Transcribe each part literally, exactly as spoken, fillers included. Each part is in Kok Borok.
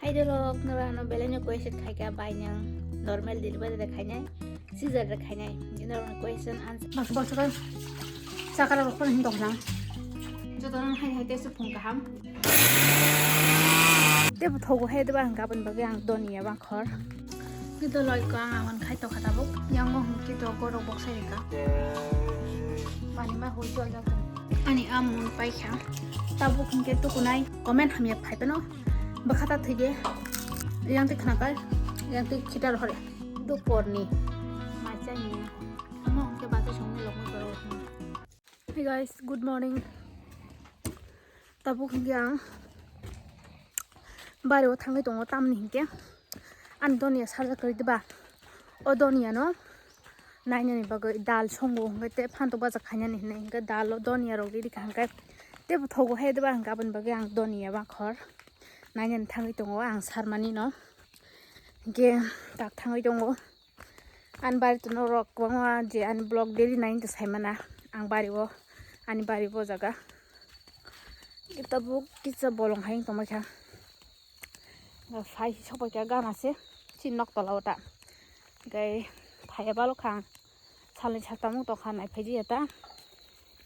Idolok norano belai no question khaika bai nang normal delivery de khainai, scissor de khainai. Norano question answer. Mas bos kan sakara rok hin dokna. Jotono hai hai tei se phung kaham. Tebo thogo hai de ba ang gabon bagwi ang doniya bang khor. Idolok ko ang awan khai tokha tabuk. Yang mo hung kito gorok bok sai ka. Pani ma hui jol jol. Ani am mun pai kha. Tabuk hingke tukunai comment hamya phai pano. Bwkha ta thwide, yang twi khnakai, yang twi khitar hore. Duporni machani. Amo hwnkhe bata songni logni borok. Hey guys, good morning. Tabuk hwnkhe ang bari o thangwi tongo, tamni hwnkhe ani doniya sarjak kwrwi diba. O doniya no nainani bagwi dal songo hwnkhe tei phantok bajak khainani hinwi hwnkhe dal o doniya rok riri kha hwnkhe tei buthogo hai diba hwnkhe aboni bagwi ang doniya bangkhor nainani thangwi tongo ang sarmani no hwnkhe tak thangwi tongo ani bari tono rok kwbangma je ani vlog daily naini to saimana ang bari o ani bari o jaga tabuk kisa bolong hai tongmai kha. Phai si sopai kha gana se, si nok tola o ta. Hingke phaiya balo kha ang. Salni saltamo tongkha nai phai jiya ta.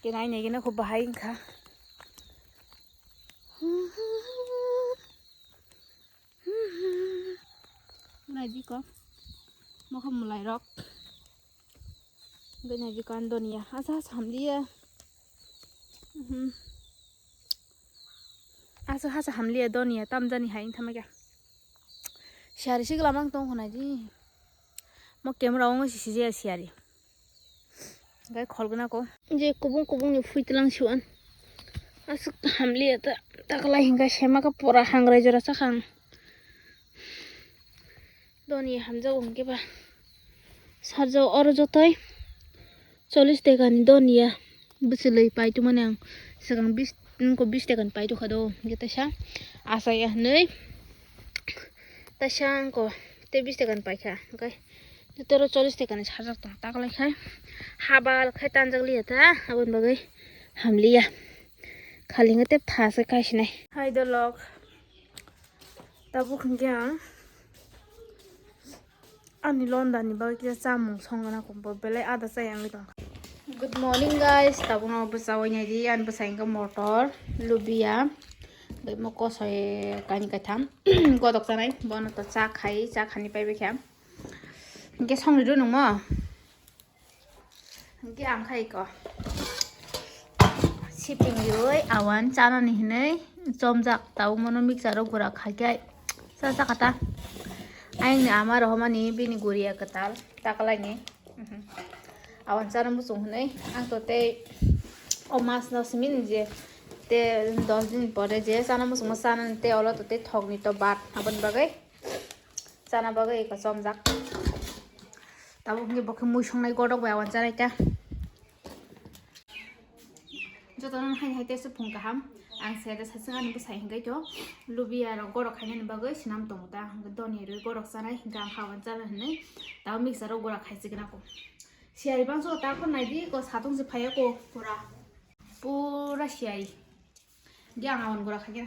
Ke nai nai gina kho bahai wngkha. Nai di ko. Mokho mulai rok. Hingke nai di ko ang doniya. Asa samliya. Mhm. Asa hasa hamliya doniya tamjani hai wngthamai kha. Siyari sigla mang tong khna di. Mo camera o wngwi sisi je siyari. Gai khol gana ko. Je kubung kubung ni phui tlang siwan. Aswk hamliya ta taklai hinga sema ka pora hangrai jora chakha ang. Doniya hamjago hwnkhe ba sarjak oro jotoi chollish tekani doniya bwchwlwi paitwmani ang swkang bis, wngkha bis tekani paitwkha do hwnkhe teisa achaiya hwnwi teisa wngkha tei bis tekani paikha hwnkhe tei oro chollish tekani sarjak tong taklaikha habal khai tanjak liya ta aboni bagwi hamliya khali hwnkhe tei tha se kaisinai hai dolok. Tabuk hwnkhe ang ani londa ni bagwi kisa chamung songna kho, bo belai ada chai wngwi tongkha. Good morning guys, tabukno bwsa oi naidi, ani bwsa hwnkhe motor, lubia, bai mo kosoi kainwi kaitham godok chanai, bono to cha khai, cha khani paibai kha. Hwnkhe songri rw nungmo? Hwnkhe ang khai ko siping riui awan chanani hinui chomjak, tabuk mono mixer o gura khaikhe cha chakha ta. Ayang ni ama rohormani bini guriya kwtal taklaini. Mhm. Awan chana muchung hinui ang to tei o mas no simi ni je te dos din pore je chana muchungma chanani tei olo to tei thokni to bat aboni bagwi. Chana bagwi eko chomjak. Tabuk hwnkhe bo khe mui songnai godok bai awan chanai ta. Jotono hai hai tei se phung kaham. Ang se da sasing ani bwsai hwnkhe to lubia rok godok khainani bagwi swnam tongo ta. Hwnkhe doniya rwi godok chanai hwnkhe ang kha awan chana hinwi tabuk mixer o gura khai chikna ko. Siyari bangso ta ko naidi ko satung se phaiya ko pura. Pura siyari. Hwnkhe ang awan gura khaikhe.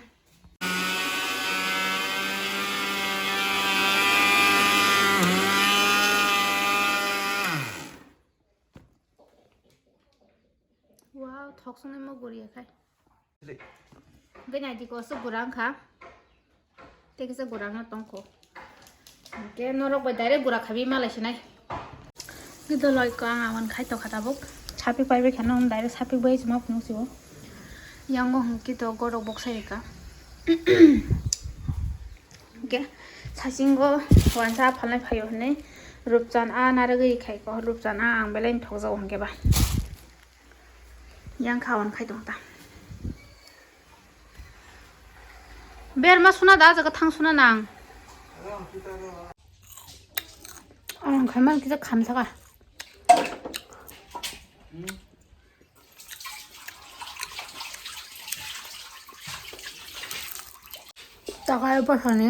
Wow, thok swngnai mo guriya khai. Hwnkhe naidi ko aswk gura wngkha. Tei kisa gura wngna tongkho. Hwnkhe norok bai direct gura khabi malai sinai. Khe doloi ko ang awan khai tokha tabuk. Sapik paibai kheno direct sapik bai chuma phunuk sibo. Yango hwnkhe to gorok bok sai rika. Hwnkhe sasingo wansa phalnai phaio hwnwi rupchan a narwgwi khai ko rupchan a ang belai thokjago hwnkhe ba. Yang kha awan khai tong ta. Berma suna da jaga thang suna nang. Ang khaimani kisa khamsaka. Takai bosani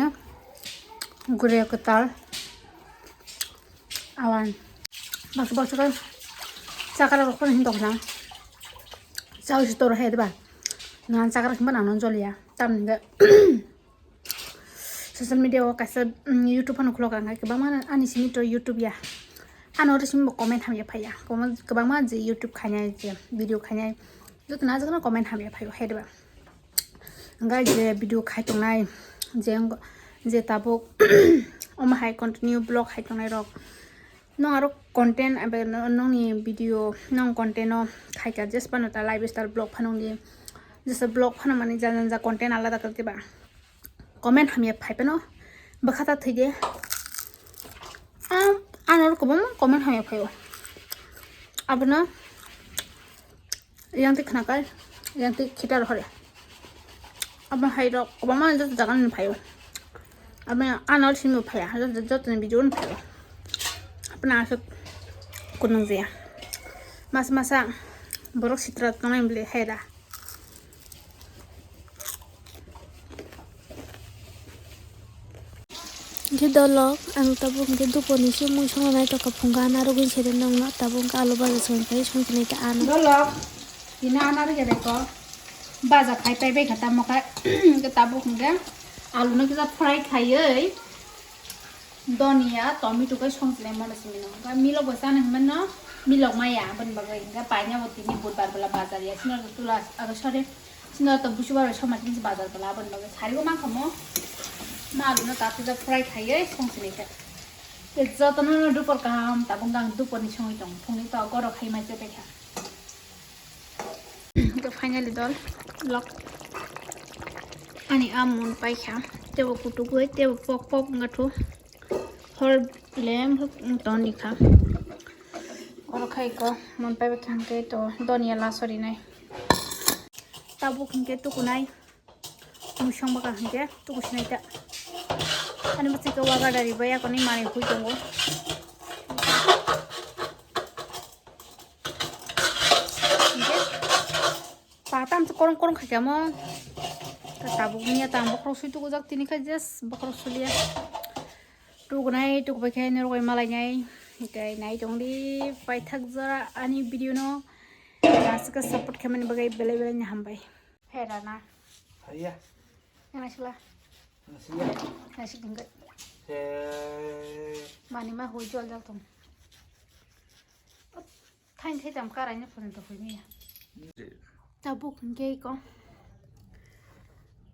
gure kwtal awan. Bas bas kan chakra rok hin tokna. Chao si tor hai ba. Nan chakra khimba nan joliya. Tamni ga. Social media o kaisa, mm, YouTube phano khulok ang khe kwbangma ani simi to YouTube ya. Ano oro simi bo comment hamya phaiya. Kwbangma, kwbangma je YouTube khainai, je video khainai, jotono ajagano comment hamya phaio, hai diba? Hwnkhe je video khai tongnai, je, je tabuk omo hai continue vlog khai tongnai rok, nwng aro content abo nwngni video nwng content o khaikha, just phano ta lifestyle vlog phano di, just vlog phano mani jana jana content alada khe diba? Comment hamya phai phano bwkha ta thwi de. Am, ano oro kwbangma comment hamya phaio. Abono yang twi khna kai, yang twi khitar hore. Abo hai rok kwbangma joto jaga ni phaio. Abo ano simi bo phaiya, joto, joto ni video ni phaio. Abo na aswk kunung jaya. Mas masa borok sitra tongnai bwle hai da. Hingke dolok, ang tabuk hingke duponi se mui songna naitokha phunga, ana rogwi sere nongno, tabuk hingke alu baja songwi pai songchilai ta ano. Dolok, tini ana rwgya beko, baja khai pai bai kha tamo kha, hingke tabuk hingke alu no kisa fry khaiwi, donia, tomato kai songchilai mano simi no, hingke milok bo chana hinmano, milok maya, aboni bagwi hingke paina bo tini budbar bwla bajar ya, sino tula, aro sorry, Sino to busu bai somaj ni bazar ko labon bagwi sari ko mankha mo. Ma alu no ta puja fry khaiye song sini khe. Te joto no dupor kaham tabuk gang dupor ni songwi tong. Phungni to goro khai mai se bekha. To finally dol lok. Ani am mun pai kha. Te bo kutuk bai te bo pok pok ngathu. Hor lem ton ni kha. Oro khai ko mun pai bekha hingke to donia la sori nai. Tabuk hingke tukunai. Musong baka hingke tuku sinai ta. Ani bwswk khe waga dari bai akoni manwi hui tongo. Hingke patam se korong korong khaikha mo. Tabuk niya tang bokhorok sui tukujak tini khai just bokhorok suliya. Tukunai tukubai khe norok bai malainai. Hingke nai tongdi paithak jora ani video no. Aswk support khaimani bagwi belai belai ni hambai. Hera na. Haiya. Yang naisila. Naisila. Naisik dingga. He. Mani ma hui jol jol tong. Thain thai tam karai ni phone to hui miya. Tabuk hingke ko.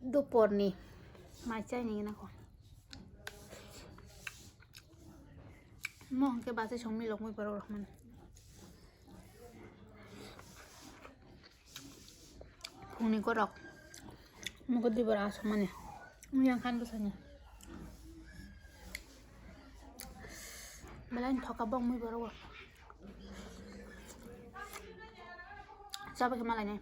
Dupor ni. Mai chai ni na ko. Mo hingke bachai song milok mui borok rok man. Phungni gorok. Mugo dibor asomani. Yang khan bwsani. Belai thoka bong mui borok. Chaba khe malainai.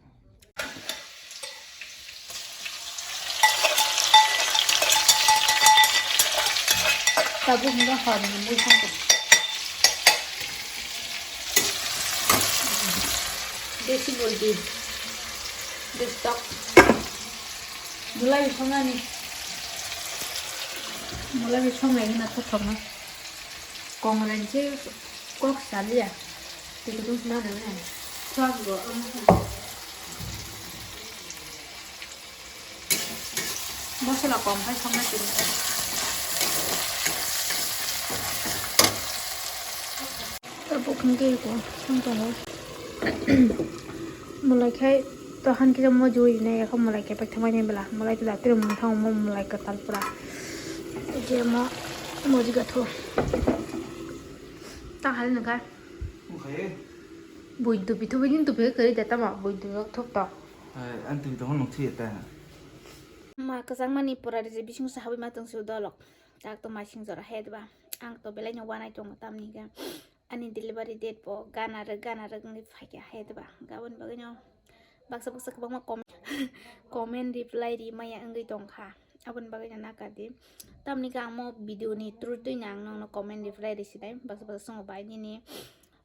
Tabuk hingga hor ni mui sangkuk. Desi murgi. Desi tok. Mulai songnani. Mulai songnai na to thokna. Kongren se kok saliya. Tikutung sima nang na. Swak go. Mosla kom khai songna tini. Tabuk hingke ko song tongo. Mulai khai to han kisa mo jui ne yakho mulai khai paithak mai bela mulai to dapri mung thang mo mulai kwtal pura. Je mo moji gatho. Ta hal nang kha. Bui dupi thubi din dupi kari de tama bui dupi thuk to. Hai, ang twi tongma nung thwi ta. Ma kwchangmani pura rije bising sa habwi ma tong su dolok. Tak to masing jora he diba. Ang to belai no wanai tongo tamni ga. Ani delivery date bo gana rwk gana rwk wngwi phaikha he diba. Gabon bagwi no baksa baksa kwbangma comment, comment reply ri maya wngwi tongkha. Aboni bagwi no naka di. Tamni ga ang mo video ni through twi no ang nokno comment reply ri sinai. Baksa baksa songo bai nini,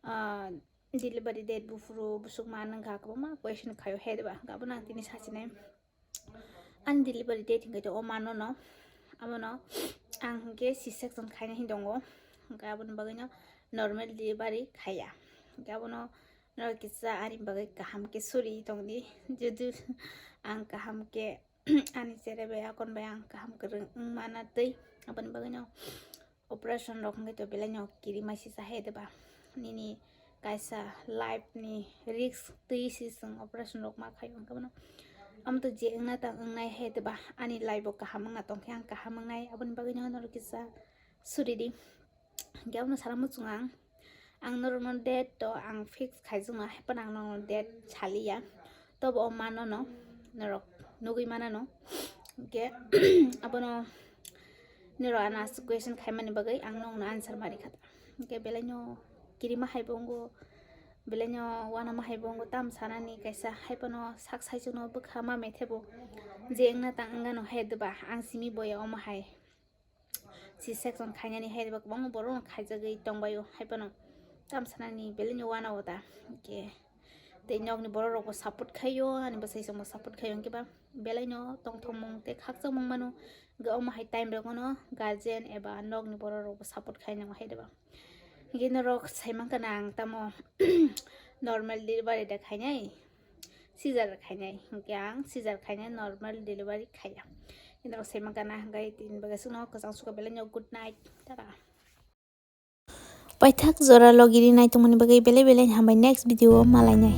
ah, delivery date buphuru busuk ma nung kha kwbangma question khaio he diba. Gabon ang tini sachinai. Ani delivery date hingke to o mano no. Abono ang hingke C section khaina hin tongo. Hingke aboni bagwi no normal delivery khaya. Hingke abono norok kisa ani bagwi kaham ke suri tongdi. Judu ang kaham ke Ani chere bai akon bai ang kaham kwrwng wngmana tei aboni bagwino operation rok hwnkhe to belai no kirima sisa hai de ba. Nini kaisa life ni risk twi si chwng operation rok ma khai wngkhe bono. Amo to je wngna tang wngnai hai de ba, ani life bo kaham wngna tongkhe ang kaham wngnai, aboni bagwino norok kisa suri di. Hwnkhe abono sana muchung ang, ang norokno date to ang fix khaijwkno, hai phano ang norokno date saliya. Tobo o mano no, norok nugwi mano no. Hwnkhe abono norok ano aswk question khaimani bagwi ang nokno answer mani kha. Hwnkhe belaino kirima hai bo wngo, belaino uanama hai bo wngo, tam sanani kaisa hai phano sak saichukno bwkha ma methebo. Je wngna tang wngano hai de ba, ang simi boya omo hai. C section khainani hai de ba kwbangma borok no khaijagwi tongbaio, hai phano tam sanani belaino uanao da. Hwnkhe tei nokni borok rokbo support khaio, ani bwsai chwngbo support khaio, hwnkhe ba belaino tongthokmung tei khakchangmung mano. Hwnkhe omo hai time rogono guardian eba nokni borok rokbo support khainai hai de ba. Hwnkhe norok saimankha na ang tamo normal delivery da khainai, scissor khainai, hwnkhe ang scissor khainai, normal delivery khaiya. Hwnkhe norok saimankha na, hwnkhe tini bagwi chwngno kwchang sukha, belaino good night, tata. Paithak jora logi ri naitongmani bagwi belai belai hambai, next video o malainai.